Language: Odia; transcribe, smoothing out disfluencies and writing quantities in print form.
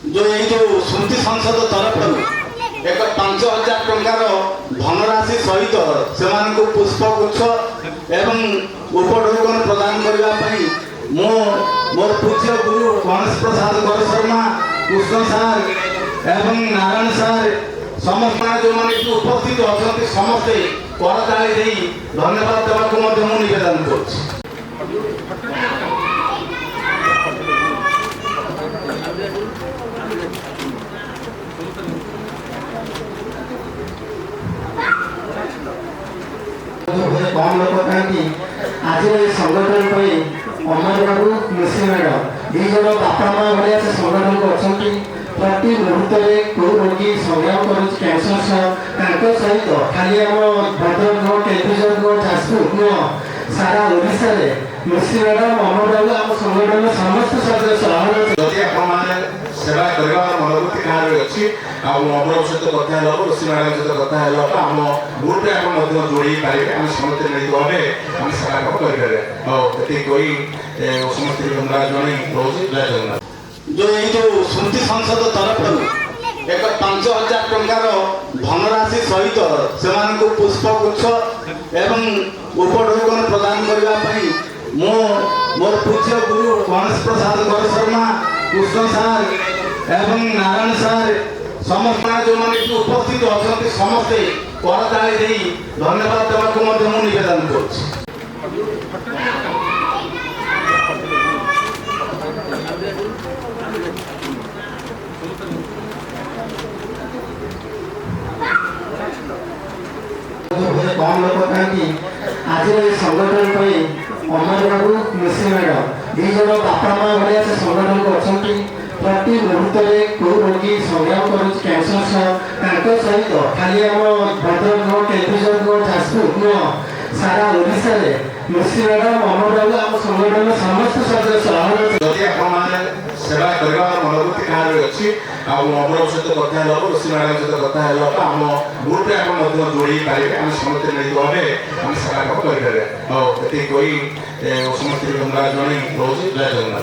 ଯେଉଁ ଏଇ ଯେଉଁ ସ୍ମୃତି ସଂସଦ ତରଫରୁ ଏକ 5,000 ଟଙ୍କାର ଧନରାଶି ସହିତ ସେମାନଙ୍କୁ ପୁଷ୍ପଗୁଚ୍ଛ ଏବଂ ଉପଢୌକନ ପ୍ରଦାନ କରିବା ପାଇଁ ମୁଁ ମୋର ପୂଜ୍ୟ ଗୁରୁ ଗଣେଶ ପ୍ରସାଦ ଶର୍ମା, କୃଷ୍ଣ ସାର୍ ଏବଂ ନାରାୟଣ ସାର୍, ସମସ୍ତ ଯେଉଁମାନେ ଏଠି ଉପସ୍ଥିତ ଅଛନ୍ତି, ସମସ୍ତେ କରତାଳି ଦେଇ ଧନ୍ୟବାଦ ଦେବାକୁ ମଧ୍ୟ ମୁଁ ନିବେଦନ କରୁଛି। କମ୍ ଲୋକ କାହିଁକି, ଆଜିର ଏ ସଂଗଠନ ପାଇଁ ଅମର ବାବୁ, ମିଶ୍ରୀ ମ୍ୟାଡ଼ାମ ଦି ଜଣ ବାପା ମା ଭଳିଆ ସେ ସଂଗଠନକୁ ଅଛନ୍ତି। ପ୍ରତି ମୁହୂର୍ତ୍ତରେ କେଉଁ ରୋଗୀ ସଂଗ୍ରାମ କରୁଛି କ୍ୟାନ୍ସର ସହ, ତାଙ୍କ ସହିତ ଖାଲି ଆମ ଭଦ୍ରକ ନୁହଁ, କେନ୍ଦୁଝର ନୁହଁ, ଯାଜପୁର ନୁହଁ, ସାରା ଓଡ଼ିଶାରେ ମିଶ୍ରୀ ମ୍ୟାଡ଼ାମ, ଅମର ବାବୁ, ଆମ ସଂଗଠନର ସମସ୍ତ ସଦସ୍ୟ ଯଦି ଆପଣମାନେ ସେବା କରିବାର ମନୋବୃତ୍ତି କାହାର ଅଛି, ଆଉ ଅମର ସହିତ କଥା ହେଲା ହବ, ଋଷି ମ୍ୟାଡ଼ାମ ସହିତ କଥା ହେଲା ହବ, ଆମ ଗ୍ରୁପରେ ଆପଣ ମଧ୍ୟ ଯୋଡ଼ି ପାରିବେ। ଆମେ ସମସ୍ତେ ମିଳିତ ଭାବେ ଆମେ ସେବା କାମ କରିପାରିବା। ହଉ, ଏତିକି କହି ସମସ୍ତଙ୍କୁ ଧନ୍ୟବାଦ ଜଣାଇ ରହୁଛି। ଜୟ ଜଗନ୍ନାଥ। ଯେଉଁ ଏଇ ଯେଉଁ ସ୍ମୃତି ସଂସଦ ତରଫରୁ ଏକ 5,000 ଟଙ୍କାର ଧନରାଶି ସହିତ ସେମାନଙ୍କୁ ପୁଷ୍ପଗୁଚ୍ଛ ଏବଂ ଉପଢୌକନ ପ୍ରଦାନ କରିବା ପାଇଁ ମୁଁ ମୋର ପୂଜ୍ୟ ଗୁରୁ ଗଣେଶ ପ୍ରସାଦ ଶର୍ମା, କୃଷ୍ଣ ସାର୍ ଏବଂ ନାରାୟଣ ସାର୍, ସମସ୍ତ ଯେଉଁମାନେ ଏଠି ଉପସ୍ଥିତ ଅଛନ୍ତି, ସମସ୍ତେ କରତାଳି ଦେଇ ଧନ୍ୟବାଦ ଦେବାକୁ ମଧ୍ୟ ମୁଁ ନିବେଦନ କରୁଛି। କମ୍ ଲୋକ କାହିଁକି, ଆଜିର ଏ ସଂଗଠନ ପାଇଁ ଅମର ବାବୁ, ମିଶ୍ରୀ ମ୍ୟାଡ଼ାମ ଦି ଜଣ ବାପା ମା ଭଳିଆ ସେ ସଂଗଠନକୁ ଅଛନ୍ତି। ପ୍ରତି ମୁହୂର୍ତ୍ତରେ କେଉଁ ରୋଗୀ ସଂଗ୍ରାମ କରୁଛି କ୍ୟାନ୍ସର ସହ, ତାଙ୍କ ସହିତ ଖାଲି ଆମ ଭଦ୍ରକ ନୁହଁ, କେନ୍ଦୁଝର ନୁହଁ, ଯାଜପୁର ନୁହଁ, ସାରା ଓଡ଼ିଶାରେ ମିଶ୍ରୀ ମ୍ୟାଡ଼ାମ, ଅମର ବାବୁ, ଆମ ସଂଗଠନର ସମସ୍ତ ସଦସ୍ୟ ଯଦି ଆପଣମାନେ ସେବା କରିବାର ମନୋବୃତ୍ତି କାହାର ଅଛି, ଆଉ ଅମର ସହିତ କଥା ହେଲା ହବ, ଋଷି ମ୍ୟାଡ଼ାମ ସହିତ କଥା ହେଲା ହବ, ଆମ ଗ୍ରୁପରେ ଆପଣ ମଧ୍ୟ ଯୋଡ଼ି ପାରିବେ। ଆମେ ସମସ୍ତେ ମିଳିତ ଭାବେ ଆମେ ସେବା କାମ କରିପାରିବା। ହଉ, ଏତିକି କହି ସମସ୍ତଙ୍କୁ ଧନ୍ୟବାଦ ଜଣାଇ ରହୁଛି। ଜୟ ଜଗନ୍ନାଥ।